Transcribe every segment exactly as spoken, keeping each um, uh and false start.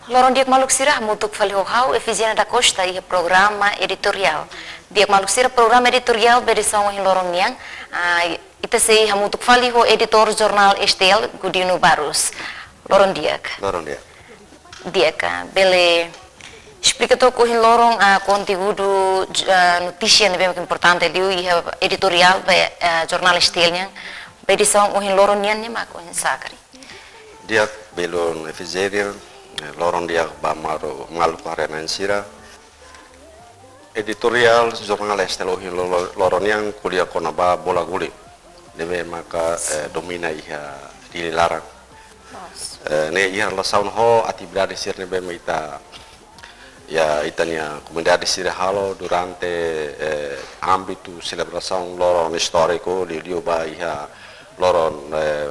Loron di'ak maluk sira, hamutuk fali ho ha'u, Efisiana da Costa, iha programa editoriál. Di'ak maluk sira, programa editoriál ba edisaun ohin loron nian, ah, ita sei hamutuk fali ho editór jornál S T L, Godinho Barros. Loron di'ak. Loron di'ak. Di'ak, ah, bele esplika took ohin loron, ah, konteúdu, ah, notísia ne'ebé mak importante liu iha editoriál ba, ah, jornál S T L nian, ba edisaun ohin loron nian ne'e mak oinsá karik. Di'ak, belun Efisiana, eh, loron di'ak ba maru-, maluk haree-na'in sira. Editoriál jornál S T L ohin lo-, lo-, loron nian ko'alia kona-ba bola guling ne'ebé maka, eh, domina iha Dili laran. Eh, ne'e iha relasaun ho atividade sira ne'ebé mak ita, iha ita-nia komunidade sira halo durante, eh, ámbitu selebrasaun loron istóriku, liuliu ba iha loron, eh,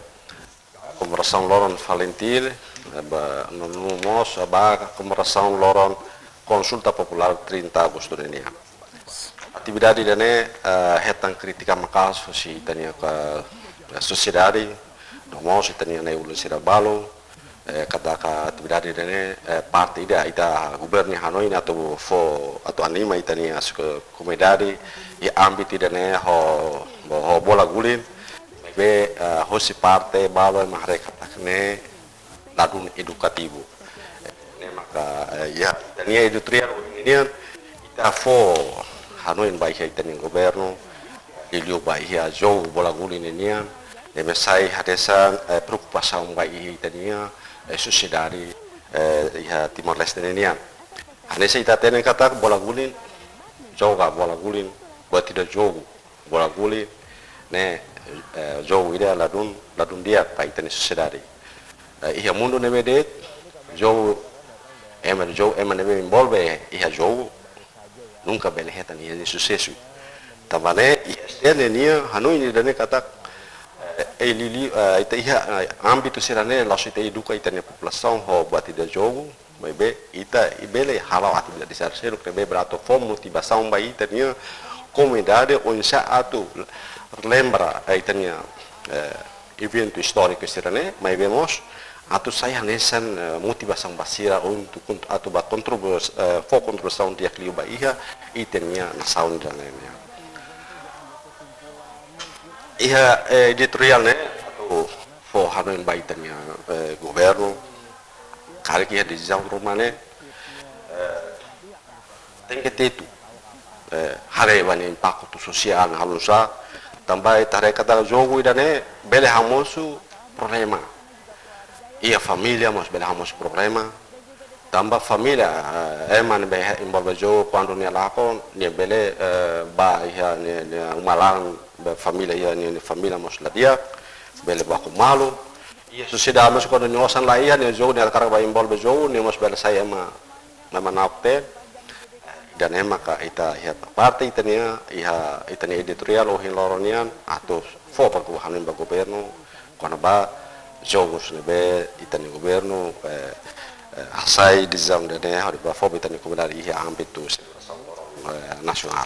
komemorasaun loron Falintil, eh, ba, no, no mós, eh, ba komemorasaun loron konsulta populár trinta Agostu ninian. Atividade ida-ne'e, eh, hetan krítika maka'as husi ita-nia ka, eh, sosiedade, no mós ita-nia na'i-ulun sira balu, eh, katak atividade ida-ne'e, eh, parte ida ita governu hanoin atu fó, atu anima ita-nia suku komunidade, iha ámbitu ida-ne'e ho, ho bola guling, maibé, eh, husi parte balu ema haree katak ne'e ladún edukativu. Ne'e maka, eh, iha ita-nia editoriál ohin nian, ita fó hanoin ba iha ita-nia governu, liuliu ba iha jogu bola guling ninian, ne'ebé sai hanesan, eh, preokupasaun ba iha ita-nia, eh, sosiedade, eh, iha Timor-Leste ninian. Hanesan ita hatene katak bola guling, joga bola guling, buat ida jogu, bola guling ne'e, eh, jogu ida ladún, ladún di'ak ba ita-nia sosiedade. Eh, iha mundu ne'ebé de'it, jogu, ema, jogu, ema ne'ebé envolve iha jogu, nunka bele hetan iha susesu. Tanba ne'e, iha S T L nian hanoin ida-ne'e katak, eh, eh, liuliu, eh, ita iha, eh, ámbitu sira-ne'e, la'ós ita eduka ita-nia populasaun ho buat ida jogu, maibé ita bele hala'o atividade sira seluk ne'ebé bele atu fó motivasaun ba ita-nia komunidade oinsá atu lembra, eh, ita-nia, eh, eventu istóriku sira-ne'e, maibé mós atu sai hanesan, eh, motivasaun ba sira untuk kont-, atu ba kontribu-, eh, fó kontribuisaun di'ak liu ba iha ita-nia nasaun ida-ne'e nian. Iha, eh, editoriál ne'e atu fó hanoin ba ita-nia, eh, governu, karik iha desizaun ruma ne'e, eh, tenke tetu, eh, haree ba nia impaktu sosiál ne'e halo nu'usá, tanba ita haree katak jogu ida-ne'e bele hamosu problema. Iha família mós bele hamosu problema. Tanba família, eh, ema ne'ebé envolve jogu kuandu nia lakon, nia bele, eh, ba iha nia, nia uma laran, ba família iha nia, nia família mós la di'ak, bele baku malu. Iha sosiedade mós kuandu nia osan la iha, nia jogu, nia hakarak ba envolve jogu, nia mós bele sai ema, ema na'ok-teen. Ida-ne'e maka ita iha parte ita-nia, iha ita-nia editoriál ohin loron nian atu fó preokupasaun ba governu, kona-ba jogus ne'ebé ita-nia governu, eh, eh, hasai desizaun ida-ne'e hodi ba fó ba ita-nia komunidade iha ámbitu, eh, nasionál.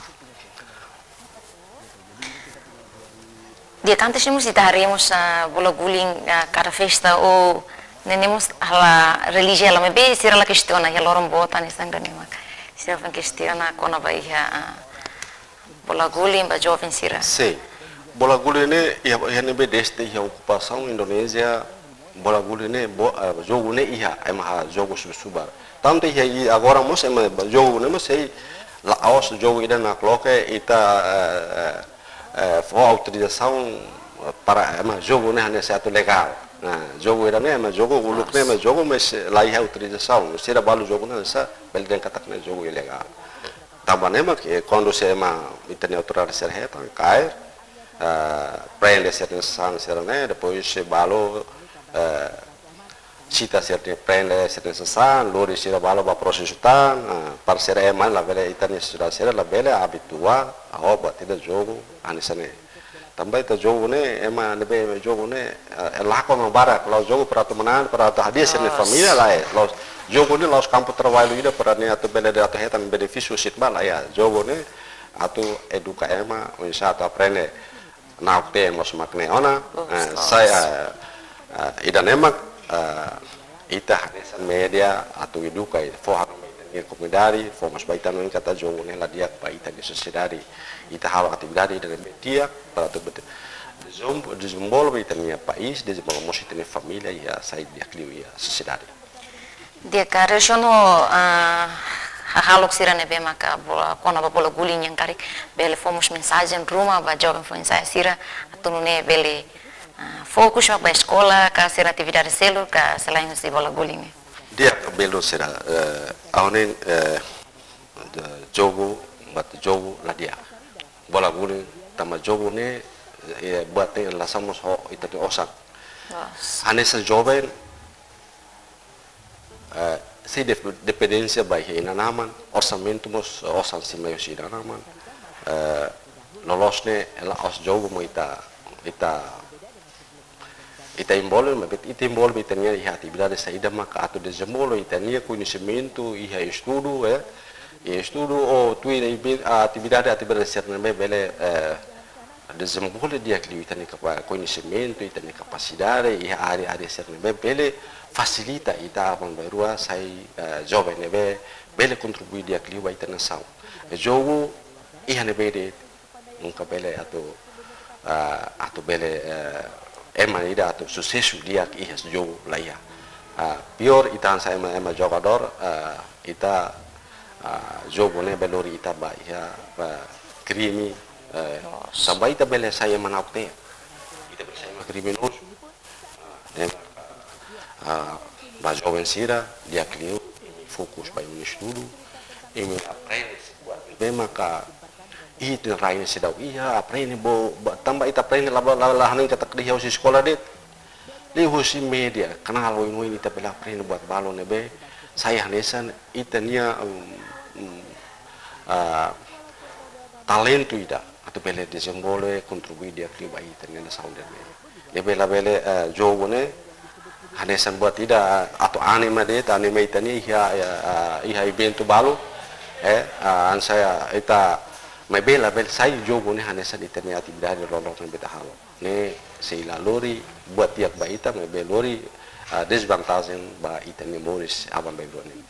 Di'ak, antes ne'e mós ita haree mós, ah, bola guling, ah, kada festa ou ne'e mós halo relijiaun, maibé sira la kestiona, iha loron boot hanesan ida-ne'e mak sira foin kestiona kona-ba iha, ah, bola guling ba joven sira. Sin. Bola guling ne'e iha, iha ne'ebé dezde iha okupasaun Indonézia, bola guling ne'e bo-, eh, jogu ne'e iha, ema halo jogu subar-subar. Tantu iha, i agora mós ema ba jogu ne'e mós sei la'ós jogu ida nakloke ita, eh, eh, eh, fó autorizasaun para ema jogu ne'e hanesan atu legál. Nah, jogu ida-ne'e ema jogu, uluk ne'e ema jogu, mas la iha autorizasaun. Sira balu jogu ne'e hanesan bele dehan katak ne'e jogu ilegál. Tanba ne'e mak, eh, kuandu se ema ita-nia autoridade sira hetan, kaer, eh, prende sira-nia sasán sira-ne'e, depois sei balu, eh, sita sira-nia prende sira-nia sasán, lori sira balu ba prosesu tan, eh, para sira ema labele, ita-nia sira, sira labele abitua, ho buat ida jogu hanesan ne'e. Tanba ita jogu ne'e, ema ne'ebé jogu ne'e, eh, lakon barak, la'ós jogu para atu manán, para atu hadi'a sira-nia família, lae. La'ós, jogu ne'e la'ós kampu traballu ida para nia atu bele, atu hetan benefísiu sira ba, lae. Jogu ne'e atu eduka ema, oinsá atu aprende. nauk te mós mak ne'e ona, eh, sai, eh, eh, ida-ne'e mak, eh, ita hanesan média atu eduka, fó hanoin ba ita-nia komunidade, fó mós ba ita-nia katak jogu ne'e la di'ak ba ita-nia sosiedade. Ita halo atividade ida-ne'ebé di'ak para atu bete-, dezem-, dezenvolve ita-nia país, dezenvolve mós ita-nia família, iha sai di'ak liu iha sosiedade. Di'ak, relasiona ho, ah, hahalok sira ne'ebé maka bola, kona-ba bola guling nian karik, bele fó mós mensajen ruma ba joven foin-sa'e sira, atu nune'e bele, ah, fokus mak ba eskola, ka sira atividade seluk, ka selain husi bola guling ne'e. Di'ak, belun sira, eh, ha'u hanoin, eh, jogu, buat jogu la di'ak. Bola guling tanba jogu ne'e, eh, buat ne'e la sama ho ita-nia osan. Hanesan joven, eh, sei dep-, dependénsia ba iha inan-aman, orsamentu mós osan sei mai husi inan-aman. Eh, loloos ne'e la'ós jogu mak ita, ita, ita envolve, maibé ita envolve ita-nia iha atividade saida maka atu dezenvolve ita-nia koñesimentu iha estudu, eh. Iha estudu ou tuir iha atividade, atividade sira ne'ebé bele, eh, dezenvolve di'ak liu ita-nia kapa-, koñesimentu, ita-nia kapasidade, iha área-área sira ne'ebé bele fasilita ita aban-bainrua sai, eh, joven ne'ebé bele kontribui di'ak liu ba ita-nia nasaun. Jogu iha ne'ebé de'it, nunka bele atu, eh, atu bele, eh, ema ida atu susesu di'ak iha jogu la iha. Ah, piór ita hanesan ema, ema jogadór, eh, ita, ah, jogu ne'e bele lori ita ba iha, ba krime, eh, tanba ita bele sai ema nauk te. Ita bele sai ema kriminozu. Ne'e, ah, ba joven sira, di'ak liu, imi fokus ba imi-nia estudu, imi aprende, se kuat, ne'ebé maka, ita-nia rai ne'e seidauk iha, aprende bo, ba, tanba ita aprende la, la, la, hanoin katak liuhusi eskola de'it. Liuhusi média, kanál oioin ita bele aprende buat balu ne'ebé sai hanesan ita-nia, um, um, ah, talentu ida atu bele dezenvolve, kontribui di'ak liu ba ita-nia nasaun ida-ne'e. Ne'ebé labele, eh, jogu ne'e hanesan buat ida, eh, atu anima de'it, anima ita-nia iha, eh, eh, iha eventu balu, eh, eh, hanesan ita, maibé labele sai jogu ne'e hanesan ita-nia atividade loroloron ne'ebé ita halo. Ne'e sei la lori buat di'ak ba ita, maibé lori, ah, dezvantajen ba ita-nia moris aban-bainrua nian.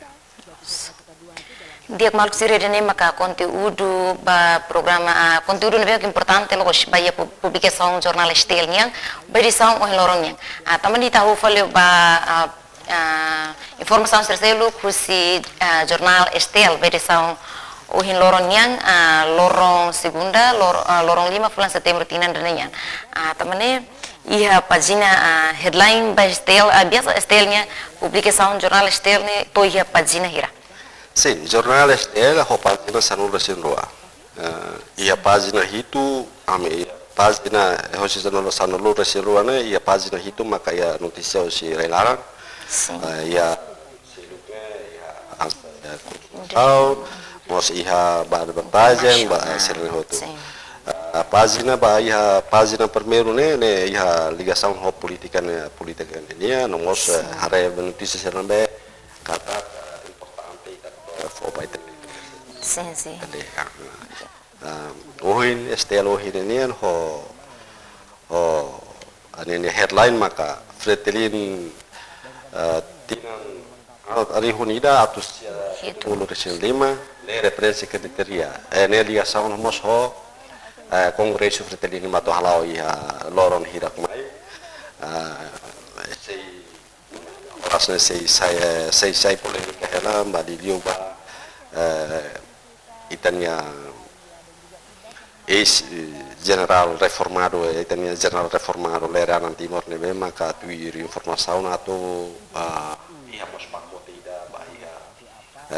Di'ak, maluk sira, ida-ne'e maka konteúdu ba programa, ah, konteúdu ne'ebé importante loos ba iha pu-, publikasaun jornál STL nian, ba edisaun ohin loron nian. Ah, tanba ne'e ita hahú fali ba, ah, ah, informasaun sira seluk husi, ah, jornál STL ba edisaun ohin loron nian, ah, loron segunda, lor-, ah, loron lima fulan Setembru tinan ida-ne'e nian. Ah, tanba ne'e iha pájina, ah, headline ba STL, ah, biasa STL nia publikasaun jornál STL ne'e to'o iha pájina hira? Sin, jornál STL ho pájina sanulu-resin-rua. Eh, iha pájina hitu, ami iha pájina, eh, hosi sanulu, sanulu-resin-rua ne'e, iha pájina hitu maka iha notísia husi rai-laran. Sin. Eh, iha seluk ne'e, iha as-, eh, kulturál, mós iha ba advertising, ba, eh, sira-ne'e hotu. Sin. Eh, pájina ba iha pájina primeiru ne'e, ne'e iha ligasaun ho polítika ne'e, polítika ne'e nian, no mós, eh, sin, haree notísia sira ne'ebé katak, eh, importante ita, eh, fó ba ita. Sin, sin. Ade, ah, ah, ohin, STL ohin nian ho, ho, ah, nia headline maka Fretilin, eh, tinan, ah, rihun ida atus, eh, hitu-puluh-resin-lima, lee referénsia kritéria. Eh, ne'e ligasaun mós ho, eh, Kongresu Fretilin mak atu hala'o iha loron hirak mai. Eh, sei Oras ne'e sei sai, eh, sei sai polémika hela, ba liuliu ba, eh, ita-nia eis, eh, jenerál reformadu, eh, ita-nia jenerál reformadu Lere Anan Timor ne'ebé maka tuir informasaun atu, ah, iha mós pakote ida ba iha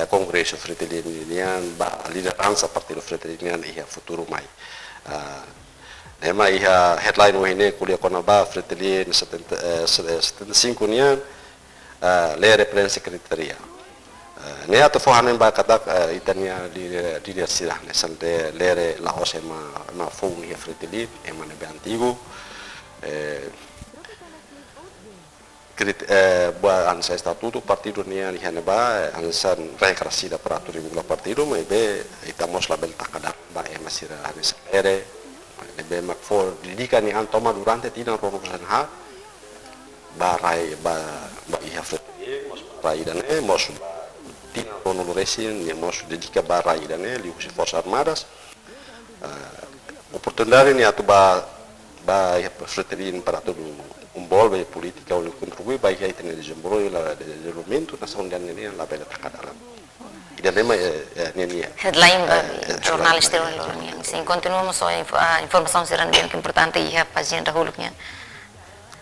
eh, Kongresu Fretilin nian, ba lideransa Partidu Fretilin nian iha futuru mai. Ah, ne'e mak iha headline ohin ne'e ko'alia kona-ba Fretilin setenta, eh, se-, eh, setenta e cinco nian, eh, lee referénsia kritéria. Eh, ne'e atu fó hanoin ba katak, eh, ita-nia líder, líder sira ne'e hanesan lee, lee la'ós ema, ema foun iha Fretilin, ema ne'ebé antigu. Eh, krit-, eh, buat hanesan estatutu partidu nian iha ne'ebá, eh, hanesan regra sira para atu regula partidu, maibé ita mós labele taka dalan ba ema sira hanesan Lere, eh, ne'ebé mak fó dedika nia an tomak durante tinan ruanulu-resin-haat ba rai, ba, ba iha Fretilin, mós ba rai ida-ne'e, mós ba tinan ruanulu-resin, nia mós dedika ba rai ida-ne'e, liuhusi Forsas Armadas. Ah, oportunidade ne'e atu ba, ba iha Fretilin para atu envolve polítika hodi kontribui ba iha ita-nia dezenvolve la, dezenvolvimentu nasaun ida-ne'e labele taka dalan. Ida-ne'e mak, eh, eh, nia, nia, headline ba eh, eh, jornál headline ba Estela nia, Loronian. Sin, kontinua mós ho info-, ah, informasaun sira ne'ebé ke importante iha pájina dahuluk nian.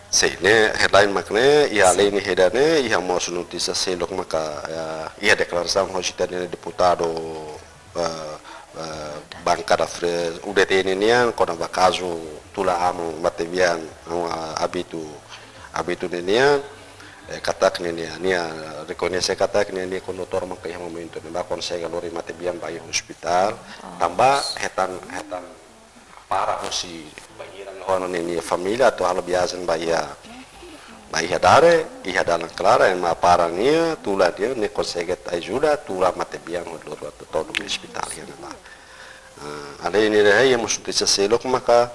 Sin, ne'e headline mak ne'e, iha, sin, além ida-ne'e, iha mós notísia seluk maka, eh, iha deklarasaun hosi ita-nia deputadu, eh, eh, bankada Fre-, U D T nian, kona-ba kazu tula amu matebian, amu, ah, Abito, Abito nian, eh, katak nia, nia, nia rekoñese katak nia, nia kondutór maka iha momentu ne'ebá konsege lori matebian ba iha ospitál, oh, tanba hetan, hetan para hosi bainhira nia ho nia, nia família atu halo viajen ba iha, ba iha Dare, iha dalan klaran, ema para nia, tula nia, nia konsege ajuda, tula matebian hodi lori atu to'o ba ospitál iha ne'ebá. Ah, além ida-ne'e, iha mós notísia seluk maka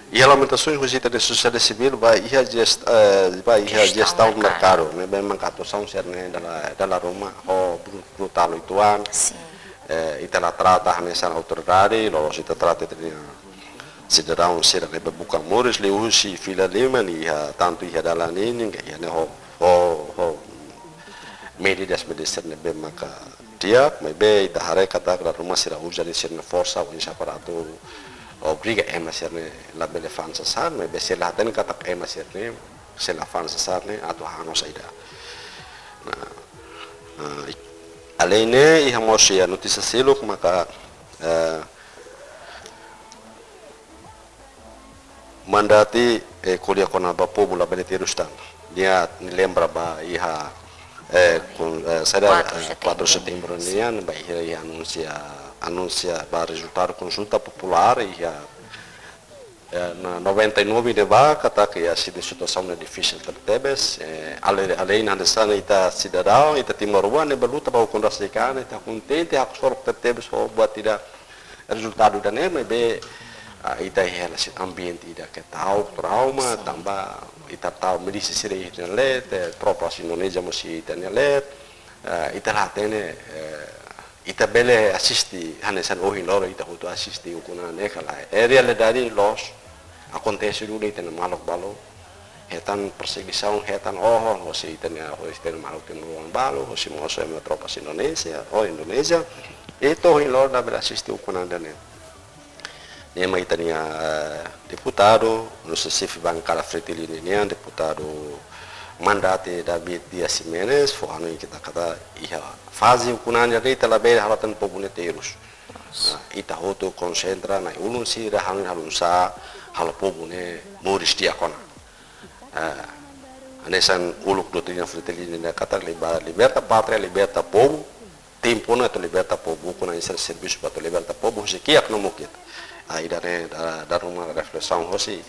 iha lamentasaun hosi ita-nia sosiedade sivíl ba iha jest-, eh, ba iha jestaun, jestaun merkadu, merkadu, ne'ebé mak atuasaun sira-ne'e dala, dala ruma ho bru-, brutál uitoan. Sin. Eh, ita la trata hanesan autoridade, loloos ita trata ita-nia sidadaun sira ne'ebé buka moris liuhusi fila liman iha, tantu iha dalan ninin, iha ne'e ho, ho, ho medidas, medidas ne'ebé maka di'ak, maibé ita haree katak dala ruma sira uza nia sira-nia forsa, oinsá para atu obriga ema sira-ne'e labele fa'an sasán, maibé sira la hatene katak ema sira-ne'e, sira la fa'an sasán ne'e atu hanoin saida. Nah, ah, i-, além ne'e, iha mós iha notísia seluk maka, eh, mandati, eh, ko'alia kona-ba povu labele terus tan. Nia, nia lembra ba iha, eh, kun, eh, saida, kuatru, eh, setembru, kuatru setembru nian, ba iha, iha anunsia, anunsia ba rezultadu konsulta populár iha, eh, na noventa e nove ne'ebá, katak iha si-, situasaun ne'e difisil tebetebes, eh, ale-, além hanesan ita sidadaun, ita timoroan ne'ebé luta ba ukun rasik an, ita kontente haksolok tebetebes ho buat ida rezultadu ida-ne'e, maibé, ah, ita hela husi ambiente ida ke ta'uk, trauma, sin, tanba ita ta'uk milísia sira iha ita-nia leet, eh, tropas Indonézia mós iha ita-nia leet, eh, ita la hatene, eh, ita bele asiste, hanesan ohin loron ita hotu asiste ukun an ne'e ka lae. Eh, realidade loos, akontese duni ita-nia maluk balu hetan persegisaun, hetan oho, hosi ita-nia, hosi ita-nia maluk timoroan balu, hosi mós ema tropas Indonézia, ho Indonézia. Ita ohin loron labele asiste ukun an ida-ne'e. Ne'e mak ita-nia, eh, deputadu, nu'udar xefe bankada Fretilin nian, deputadu mandante David Dias Ximenes, fó hanoin ita katak iha faze ukun an ida-ne'e ita labele halo tan povu ne'e terus. Nah, ita hotu konsentra, na'i-ulun sira, halo, halo oinsá, halo povu ne'e moris di'ak ona. Eh, hanesan uluk doutrina Fretilin ne'e katak liber-, liberta pátria, liberta povu, tempu ona atu liberta povu, ukun an sira servisu ba atu liberta povu, husi kiak no mukit. Ah, ida-ne'e da-, dala ruma reflesaun hosi,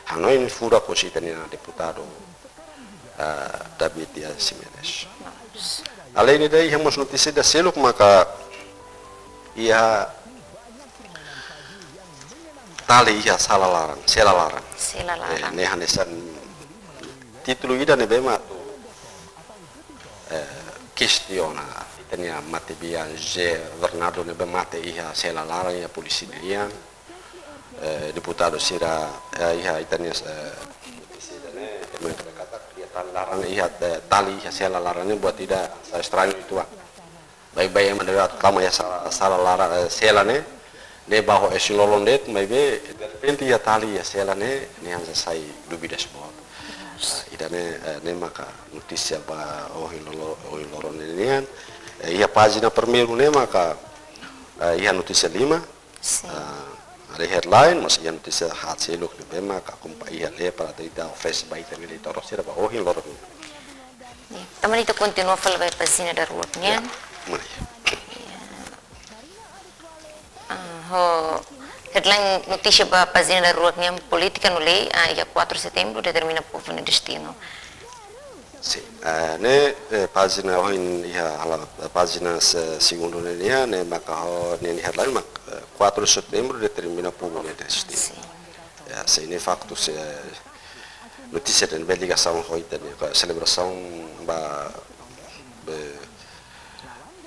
hanoin furak hosi ita-nia deputadu, ah, David Dias Ximenes. Além ida-ne'e, iha mós notísia ida seluk maka iha tali iha sela laran, sela laran. Sela laran. Eh, ne'e hanesan títulu ida ne'ebé mak atu, eh, kestiona ita-nia matebian José Bernardo ne'ebé mate iha sela laran iha polísia nian. Eh, deputadu sira, eh, iha ita-nia, eh, sira ne'e, ema katak iha tali laran, iha, eh, tali iha sela laran ne'e buat ida sai estrañu uitoan. Baibain ema ne'ebé atu tama iha sela, sela laran, eh, sela ne'e, ne'e ba ho isin-lolon de'it, maibé derrepente iha tali iha sela ne'e, ne'e hanesan sai dúvidas boot. Ah, ida-ne'e, eh, ne'e maka notísia ba ohin lolo-, ohin loron ne'e nian. Eh, iha pájina primeiru ne'e maka, eh, iha notísia lima. Sin. Ah, iha headline, mas iha notísia haat seluk ne'ebé maka akompaña, iha lee para ita oferese ba ita-nia leitór sira ba ohin loron. Ne'e, tanba ne'e ita kontinua fali ba pájina daruak nian. Ya, mari. Ah, ho headline notísia ba pájina daruak nian, polítika no lei, ah, iha kuatru setembru determina povu nia destinu. Sin, eh, ne'e, eh, pájina ohin iha halo, eh, pájina se-, segundu ne'e nian, ne'e maka ho ne'e nia headline mak, eh, quatro de setembro determina povu ne'e desiste. Sin. Ya, se ne'e faktu, se notísia ne'ebé ligasaun ho ita-nia selebrasaun ba, be-,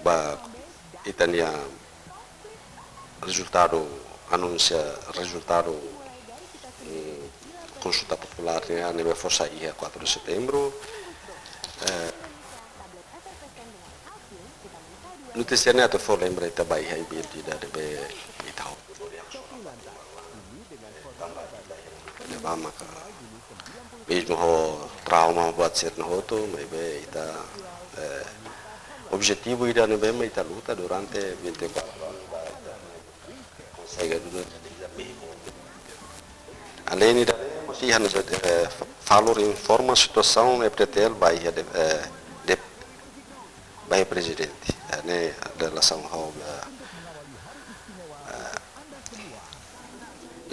ba ita-nia rezultadu, anunsia rezultadu, mm, konsulta populár ne'e, ne'ebé fó sai iha quatro de setembro. Eh, notísia ne'e atu fó lembra ita ba iha ibir ida ne'ebé ita ho. Ne'ebá maka mezmu ho trauma buat sira-ne'e hotu, maibé ita, eh, objetivu ida ne'ebé mak ita luta durante vinte e quatro anos, ba ita konsege dulu. Além ida, mós iha, eh, valór informa situasaun F D T L ba iha de, eh, de, ba iha prezidente. Eh, ne'e relasaun ho, eh, eh,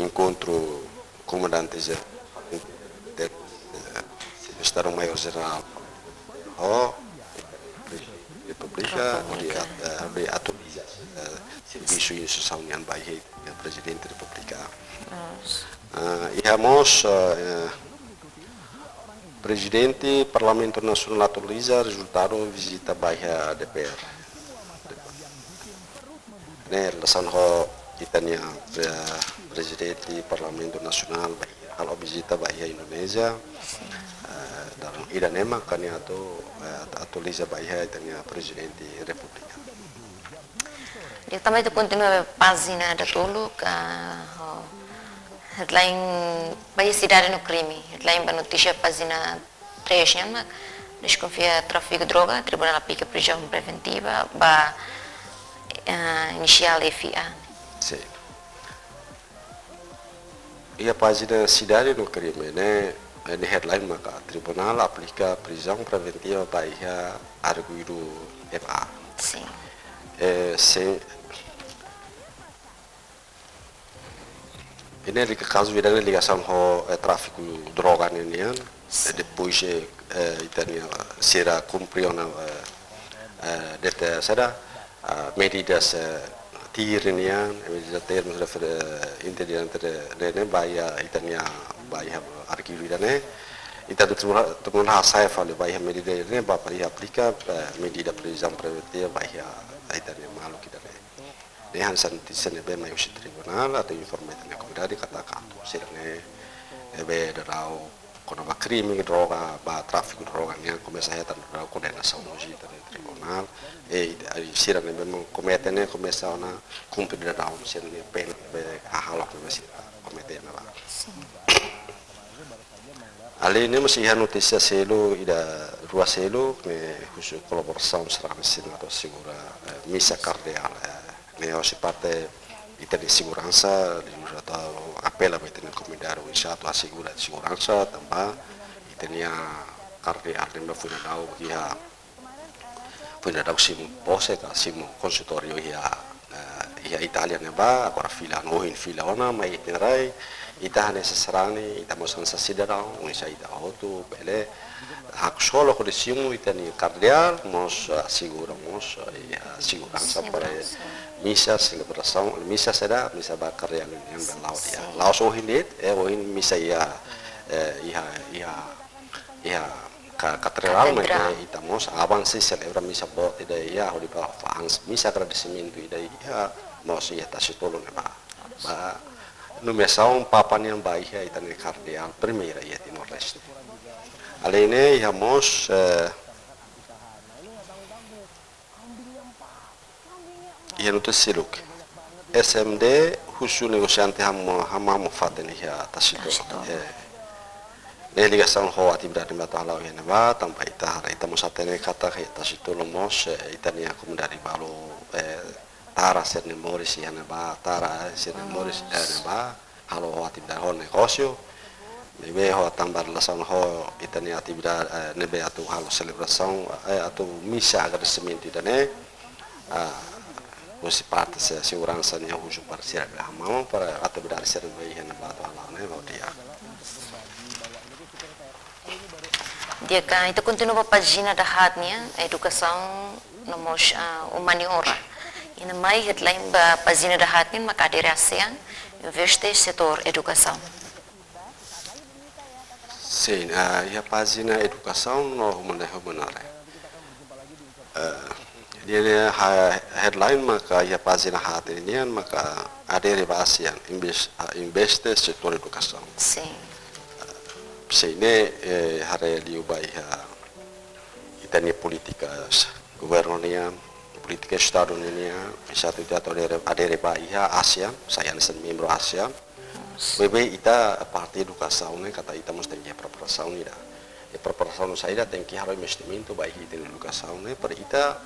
enkontru komandante jerál, eh, Estadu Maiór Jerál ho Repúblika, hodi, eh, hodi atualiza, eh, servisu instituisaun nian ba iha Prezidente Repúblika. Nos. Ah, iha mós, eh, Prezidente Parlamentu Nasionál atualiza rezultadu vizita ba iha D P R. Ne'e relasaun ho ita-nia, eh, Prezidente Parlamentu Nasionál ba iha, halo vizita ba iha Indonézia. Eh, dan ida-ne'e maka nia atu, eh, atualiza ba iha ita-nia Prezidente Repúblika. Di'ak, tanba ita kontinua pájina datoluk, ah, ho headline ba iha Sidade no Krime. Headline ba notísia pájina três nian mak: Deskonfia tráfiku droga, tribunál aplika prizaun preventiva ba, eh, inisiál F I A. Sin. Iha pájina Sidade no Krime ne'e, eh, nia headline maka: Tribunál aplika prizaun preventiva ba iha arguidu F A. Sin. Eh, se, ne'e liga kazu ida ne'e ligasaun ho, eh, tráfiku droga ne'e nian. Sin. Eh, depois, eh, eh, ita-nia sira kumpre ona, eh, eh, dete seda, ah, medidas, eh, tirin nian, eh, medidas termus refer-, eh, integrantes de, de, ne'e ba iha ita-nia, ba iha arguidu ida ne'e. Ita tribunál, tribunál hasai fali ba iha medida ne'e, ba, ba iha aplika, eh, medida prizaun preventiva ba iha ita-nia maluk ida ne'e. Ne'e hanesan notísia ne'ebé mai husi tribunál atu informa ita-nia komunidade katak atu sira ne'ebé daudaun kona-ba krime droga, ba tráfiku droga nian komesa hetan daudaun kondenasaun husi ita-nia tribunál. E, i, sira ne'ebé mak komete ne'e komesa ona kumpre daudaun sira-nia pena ne'ebé hahalok ne'ebé sira komete ne'ebá. Sin. Além ne'e mós iha notísia seluk ida rua seluk ne'e husu kolaborasaun sarani sira atu asegura, eh, misa kardeál, eh, ne'e hosi parte ita-nia seguransa, liuliu atu apela ba ita-nia komunidade oinsá atu asegura seguransa, tanba ita-nia kardeál ne'ebé foin daudaun iha, foin daudaun simu pose ka simu konsultóriu iha, eh, iha Itália ne'ebá, agora fila, ohin fila ona, maibé ita-nia rai, ita hanesan sarani, ita mós hanesan sidadaun, oinsá ita hotu, bele haksolok hodi simu ita-nia kardeál, mós, eh, asegura mós, eh, iha seguransa para, seguransa, misa, selebrasaun, misa seda, misa ba kardeál nian bele la'o tiha. Sin. La'ós ohin de'it, eh, ohin misa iha, eh, iha, iha iha ka-, katedrál, maibé, katedrál, ita mós aban sei selebra misa boot ida iha, hodi ba fa'an misa agradesimentu ida iha, mós iha Tasitolu ne'ebá. Ba nomeasaun Papa nian ba iha ita-nia kardeál primeira iha Timor-Leste. Além ne'e iha mós, eh, iha notísia seluk. S M D husu negosiante hamo, hamamuk fatin iha Tasitolu. Tasitolu. Eh, ne'e ligasaun ho atividade ne'ebé atu hala'o iha ne'ebá, tanba ita haree, ita mós hatene katak iha Tasitolu mós, eh, ita-nia komunidade balu, eh, tara sira-nia moris iha ne'ebá, tara sira-nia moris, eh, ne'ebá, halo ho atividade ho negósiu. Ne'ebé ho tanba relasaun ho ita-nia atividade, eh, ne'ebé atu halo selebrasaun, eh, atu misa agradesimentu ida ne'e, ah, husi parte se-, seguransa nian husu para sira bele hamamuk para atividade sira ne'ebé iha ne'ebá atu hala'o ne'e, ho di'ak. Di'ak, ita kontinua ba pájina dahaat nian, edukasaun no mós, ah, umaniora. Iha ne'e mai headline ba pájina dahaat nian maka Adere ASEAN, investe setór edukasaun. Sin, ah, iha pájina edukasaun no human, human are. Eh, nia-nia ha-, headline maka iha pájina haat nian maka Adere ba ASEAN, inves-, ah, investe setór edukasaun. Sin. Sin ne'e, eh, haree liu ba iha ita-nia polítika s-, governu nian, polítika Estadu nian, oinsá atu ita atu adere, adere ba iha ASEAN, sai hanesan membru ASEAN. Maibé ita parte edukasaun ne'e katak ita mós tenke preparasaun ida. I preparasaun saida, tenke halo investimentu ba iha ita-nia edukasaun ne'e, para ita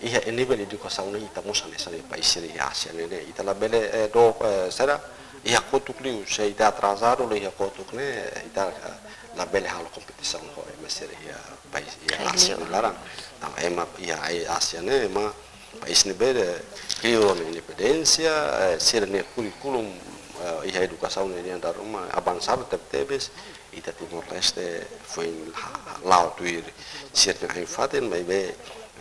iha nivel edukasaun ne'e ita mós hanesan país sira iha ASEAN ne'e, ita labele, eh, do, eh, saida, iha kotuk liu, se ita atrasadu liu iha kotuk ne'e, ita, eh, labele halo kompetisaun ho ema sira iha país iha ASEAN ne'e laran. Tanba ema iha ASEAN ne'e ema país ne'ebé kria ona independénsia, eh, sira-nia kurríkulu, eh, iha edukasaun ne'e nian dala ruma avansadu tebetebes, ita Timor-Leste foin ha-, la'o tuir sira-nia ain-fatin, maibé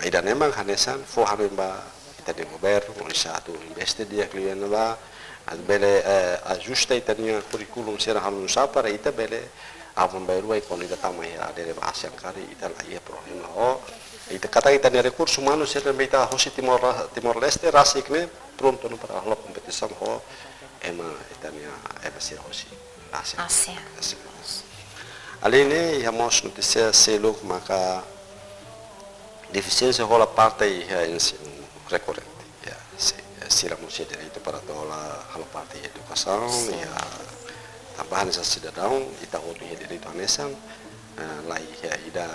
ida-ne'e mak hanesan fó hanoin ba ita-nia governu, oinsá atu investe di'ak liu iha ne'ebá, atu bele, eh, ajusta ita-nia kurríkulu sira halo nusá para ita bele aban-bainrua kuandu ita tama iha Adere ba ASEAN karik ita la iha problema ho. Ita katak ita-nia rekursu umanu sira ne'ebé ita hosi Timor, Timor-Leste rasik ne'e prontu ona para halo kompetisaun ho ema ita-nia ema sira hosi ASEAN. ASEAN. ASEAN. Alin ne'e iha mós notísia seluk maka defisiénsia hola parte iha ensinu rekorrente. Ya, si-, sira mós iha direitu para atu hola, hola parte iha edukasaun, sin, iha tanba hanesan sidadaun, ita hotu iha direitu hanesan, eh, la iha ida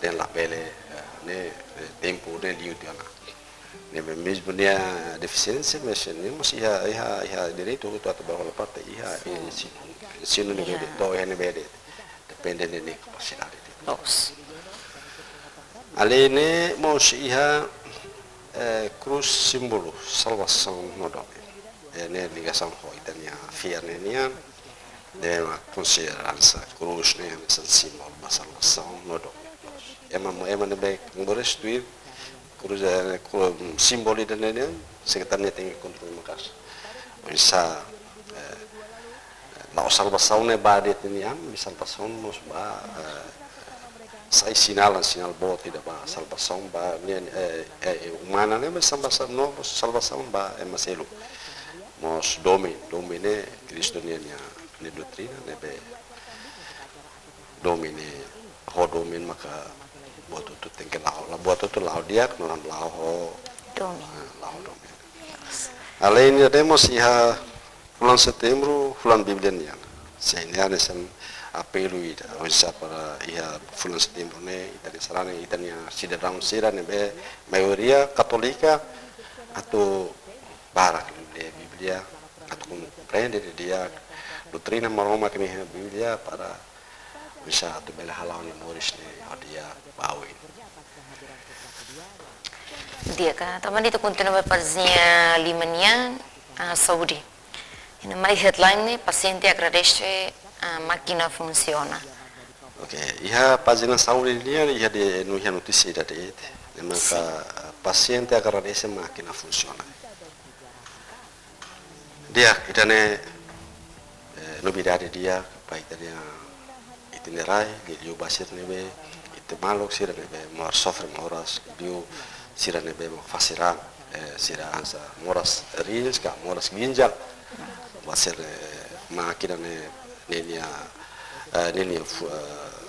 dehan labele, eh, ne'e, eh, tempu ne'e liu tiha ona. Ne'ebé mezmu nia defisiénsia, mas nia mós iha, iha, iha direitu hotu atu bá hola parte iha, sin, ensinu, ensinu ne'ebé, ya, de'it, to'o iha ne'ebé de'it. Depende nia, nia kapasidade de'it. Loos. Alin ne'e mós iha, eh, krús símbolu salvasaun no domin. Eh, ne'e ligasaun ho ita-nia fiar ne'e nian. Ne'e mak konsidera hanesan krús ne'e hanesan símbolu ba salvasaun no domin. Ema, ema ne'ebé moris tuir krús, eh, kru-, símbolu ida-ne'e nian, se katak nia tenke kontrola maka'as. Oinsá, eh, la'ós salvasaun ne'e ba de'it nian, maibé salvasaun mós ba, eh, sai sinál, sinál boot ida ba salvasaun ba nian, eh, eh, umana ne'e, maibé salvasaun no, salvasaun ba ema seluk. Mós domin, domin ne'e Kristu nia, nia, nia doutrina ne'ebé domin ne'e, ho domin maka buat hotu tenke la'o, la buat hotu la'o di'ak, no la'o ho domin. Ah, la'o ho domin. Alin ne'e mós iha fulan Setembru, fulan Bíblia nian. Sin ne'e hanesan apelu ida, oinsá para iha fulan Setembru ne'e, ita-nia sarani, ita-nia sidadaun sira ne'ebé maioria Katólika, atu barak lee Bíblia, atu komprende didi'ak doutrina Maromak nia iha Bíblia para oinsá atu bele hala'o nia moris ne'e ho di'ak ba oin. Di'ak, tanba ita kontinua ba pájina lima nian, ah, saúde. Iha ne'e mai headline ne'e, pasiente agradese, ah, mákina funsiona. Oke, iha pájina saúde nian, iha de, no iha notísia ida de'it, ne'e maka, sin, ah, pasiente agradese mákina funsiona. Di'ak, ida-ne'e, eh, novidade di'ak ba ita-nia, ita-nia rai, liuliu ba sira ne'ebé, ita maluk sira ne'ebé moras, sofre moras, liuliu sira ne'ebé mak fase raan, eh, sira hanesan moras rins ka moras ginjal. Ba sira, eh, mákina ne'e, ne'e nia, eh, ne'e nia fu-, eh,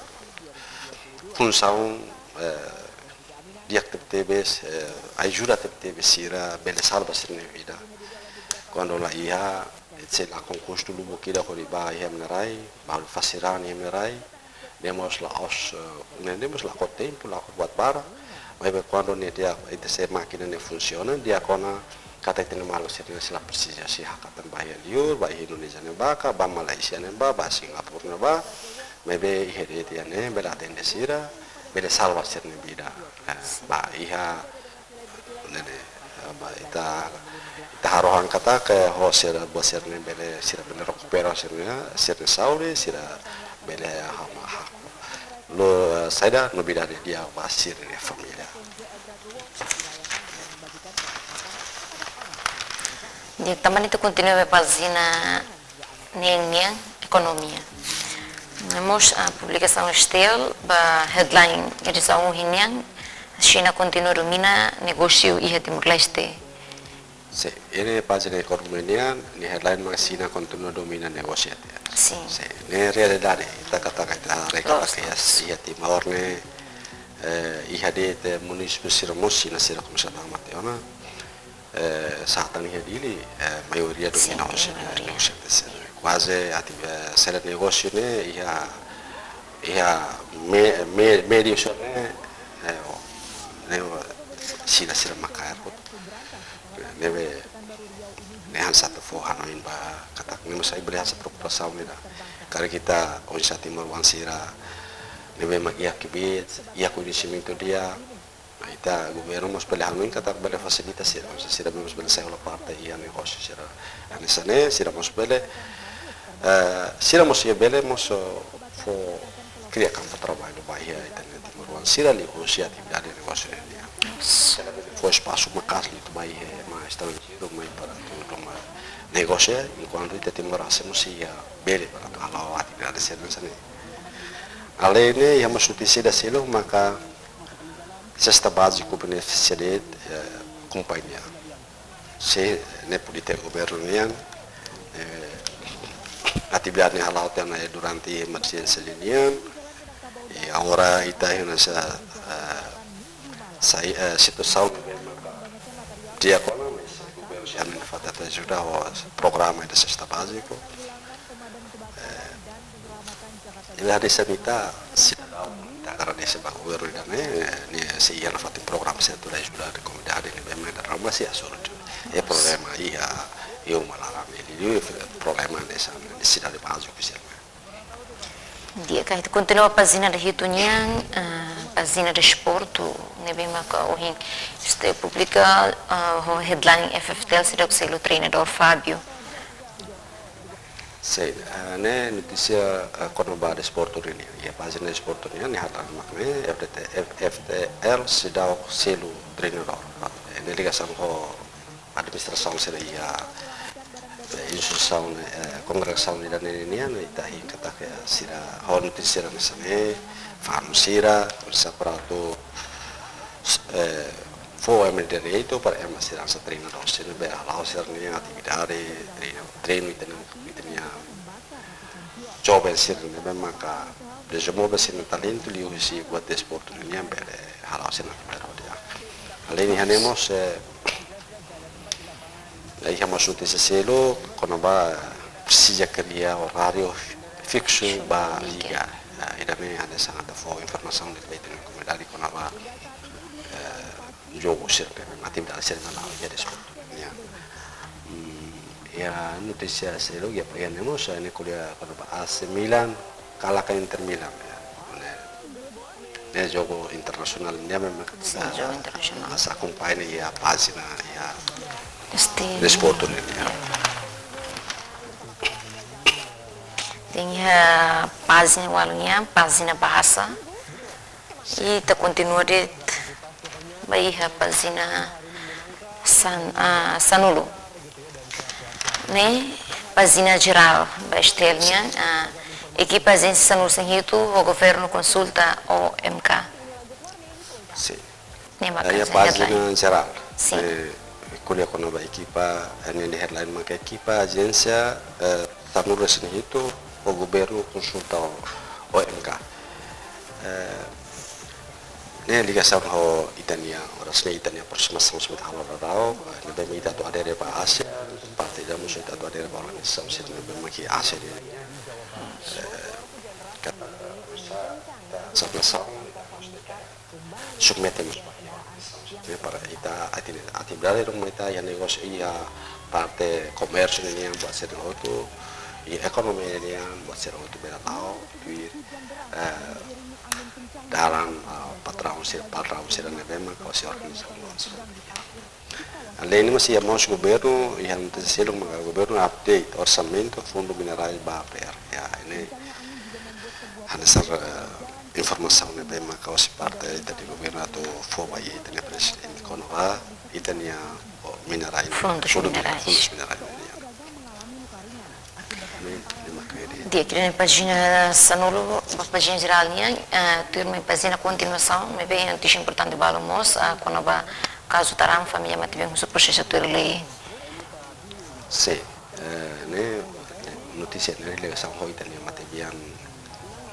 funsaun, eh, di'ak tebetebes, eh, ajuda tebetebes sira, bele salva sira-nia vida. Kuandu la iha, se lakon kustu lubuk ida hodi bá iha ema nia rai, bá hodi fase raan iha ema nia rai, ne'e mós la'ós, eh, ne'e, ne'e mós la'ós tempu, la'ós buat barak, maibé kuandu ne'e di'ak, ita se mákina ne'e funsiona, di'ak ona katak ita-nia maluk sira-ne'e sei la presiza sei hakatan bá iha liur, bá iha Indonézia ne'ebá ka, bá Malázia ne'ebá, bá Singapura ne'ebá, maibé iha de'it iha ne'e, bele atende sira, bele salva sira-nia vida. Eh, ba iha ne'e, eh, ba ita, ita harohan katak, eh, ho sira, buat sira-ne'e bele, sira bele rekupera sira-nia, sira-nia saúde, sira bele hama hak. Lo, eh, saida novidade di'ak ba sira-nia família. Di'ak, tanba ita kontinua ba pájina neen nian, ekonomia. Mós, ah, publikasaun STL ba headline edisaun ohin nian, Xina kontinua domina negósiu iha Timor-Leste. Sin, ne'e pájina ekonomia nian, nia headline mak Xina kontinua domina negósiu iha Timor. Sin. Sin, ne'e realidade, ita katak ita haree katak iha, iha Timor ne'e, eh, iha de'it munisípiu sira mós Xina sira komesa tama tiha ona. Eh, sá tan iha Dili, eh, maioria domina hosi ne'e, maioria. Kuaze ati, eh, sira negósiu ne'e iha, iha me-, me-, médiu sira ne'e, eh, o, ne'e o, Xina sira mak kaer hotu. Ne'ebé, ne'e hanesan atu fó hanoin ba katak ne'e mós sai bele hanesan preokupasaun ida. Karik ita oinsá timoroan sira ne'ebé mak iha kbiit, iha koñesimentu di'ak, ita governu mós bele hanoin katak bele fasilita sira, mós sira mós bele sai hola parte iha negósiu sira. Hanesan ne'e, sira mós bele, eh, sira mós iha bele mós, eh, fó kria kampu traballu ba iha ita-nia timoroan sira liuhusi atividade negósiu ne'e. Sira bele fó espasu maka'as liu ba iha ema estranjeiru mai para atu toma negósiu, enkuantu ita timoroan sira mós iha bele para atu hala'o atividade sira hanesan ne'e. Além ne'e, iha mós notísia ida seluk maka sesta báziku benefisia de'it, eh, kompañia. Sin, ne'e polítika governu nian, eh, atividade ne'e hala'o tiha ona durante emerjénsia nian. I agora ita iha hanesan, eh, sai, eh, situasaun di'ak ona, mas governu sira nafatin atu ajuda ho programa ida sesta báziku. Eh, ida hanesan ita sidadaun, ita agradese ba governu ida-ne'e, ne'e sei iha nafatin programa sira atu ajuda komunidade ne'ebé mak dala ruma sei hasoru. Iha problema iha, iha uma laran ne'e, iha problema hanesan nesesidade báziku sira. Di'ak, ita kontinua pájina ida hitu nian, ah, pájina desportu, ne'ebé maka ohin STL publika, ah, ho headline F F T L seidauk selu treinadór Fábio. Sin, eh, ne'e notísia, eh, kona-ba desportu nian. Iha pájina desportu nian, nia headline mak ne'e, F T T, F-, F T L seidauk selu treinadór. Eh, ne'e ligasaun ho administrasaun sira iha, eh, instituisaun, eh, kongregasaun ida-ne'e nian, ita hein katak, eh, sira, ho notísia sira hanesan ne'e, fanu sira, sira para atu eh, fó ema direitu para ema sira hanesan treinadór sira ne'ebé hala'o sira-nia atividade, treinu, treinu ita-nia, ita-nia joven sira ne'ebé maka dezenvolve sira-nia talentu liuhusi buat desportu nian bele hala'o sira-nia atividade di'ak. Além iha ne'e mós, eh, iha mós notísia seluk kona-ba presiza kria oráriu fiksu ba liga. Liga. Ah, ida-ne'e hanesan atu fó informasaun de'it ba ita-nia komunidade kona-ba, eh, jogu sira ne'ebé mak atividade sira hala'o iha desportu nian. Hmm, iha notísia seluk iha pájina ne'e mós, eh, ne'e ko'alia kona-ba A C Milan kalah ka Inter Milan, ya. Ne'e, ne'e jogu internasionál nian memang. Sin, ah, jogu internasionál. Ita akompaña iha pájina, iha STL. Desportu ne'e, ya. Iha pájina ualu nian, pájina bahasa. Ita kontinua de'it ba iha pájina san-, ah, sanulu. Ne'e, pájina jerál ba STL nian, ah, ekipa Ajénsia sanulu-resin-hitu ho governu konsulta O M K. Sin. Ne'e mak, iha pájina jerál. Sin. Eh, ko'alia kona-ba ekipa, eh, ne'e nia headline mak ekipa Ajénsia, eh, sanulu-resin-hitu ho governu konsulta O M K. Eh, ne'e ligasaun ho ita-nia, oras ne'e ita-nia aprosimasaun sira halo daudaun, eh, ne'ebé mak ita atu adere ba ASEAN, parte ida mós ita atu adere ba organizasaun sira ne'ebé mak iha ASEAN. Eh, ka, sa, sa, submete mós ba iha organizasaun sira ne'e para ita ati-, atividade ruma ita iha negósiu iha parte komérsiu nian buat sira hotu, iha ekonomia nian buat sira hotu bele hala'o tuir, eh, dalan, eh, patraun sira, patraun sira ne'ebé mak hosi organizasaun. Além ne'e mós iha mós governu, iha notísia seluk maka governu update orsamentu fundu minerais ba P R. Ya, ne'e hanesan, eh, informasaun ne'ebé maka hosi parte ita-nia governu atu fó ba iha ita-nia prezidente kona-ba ita-nia, oh, minerais, fundu minerais, fundu minerais nian. Ne'e, ne'e mak ne'e. Di'ak, iha pájina sanulu, ba pájina jerál nian, eh, tuirmai pájina kontinuasaun, maibé notísia importante balu mós, ah, kona-ba kazu Taran, família matebian husu prosesu tuir lei. Sin, eh, ne'e, notísia ne'e ligasaun ho ita-nia matebian,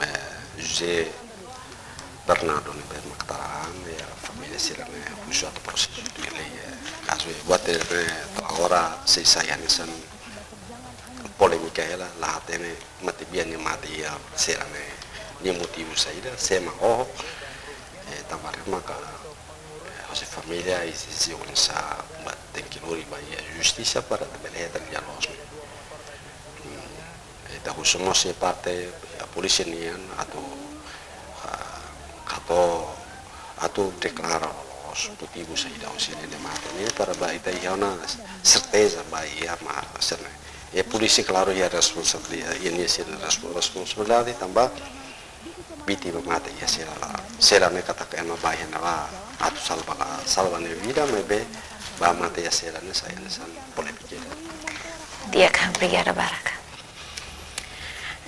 eh, José Bernardo ne'ebé mak Taran, iha família sira-ne'e husu atu prosesu tuir lei, eh, kazu ne'e, buat ne'e, eh, agora sei sai hanesan polémika hela, la hatene matebian nia mate iha sira-ne'e nia motivu saida, sé mak oho, eh, tanba ne'e maka, eh, hosi família ezije oinsá, ba tenke lori ba iha justisa para atu bele hetan lia loos ne'e. Hmm, ita husu mós iha parte, eh, polísia nian atu, ah, hato'o atu deklara loos motivu saida husi ne'e mate ne'e para ba ita iha ona serteza ba iha mak sira-ne'e. E polísia, klaru, iha responsabilidade, iha nia sira-nia respo-, responsabilidade tanba vítima mate iha sira la, sira-ne'e katak ema ba iha ne'ebá atu salva la, salva nia vida, maibé ba mate iha sira-ne'e sai hanesan polémika. Di'ak, obrigada barak.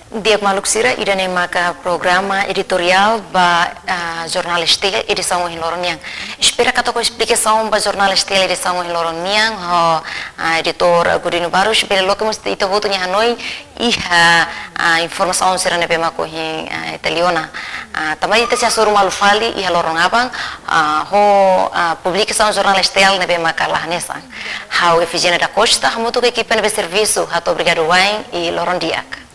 Di'ak maluk sira, ida-ne'e maka programa editoriál ba, ah, Jornál S T L edisaun ohin loron nian. Espera katak ho esplikasaun ba Jornál S T L edisaun ohin loron nian ho, ah, editór, ah, Godinho Barros, bele loke mós ita hotu nia hanoin iha, ah, informasaun sira ne'ebé mak ohin, ah, ita lee ona. Ah, tanba ita sei hasoru malu fali iha loron aban, ah, ho, ah, publikasaun Jornál S T L ne'ebé maka la hanesan. Ha'u Efigénia da Costa, hamutuk ho ekipa ne'ebé servisu, hato'o obrigadu wa'in i loron di'ak.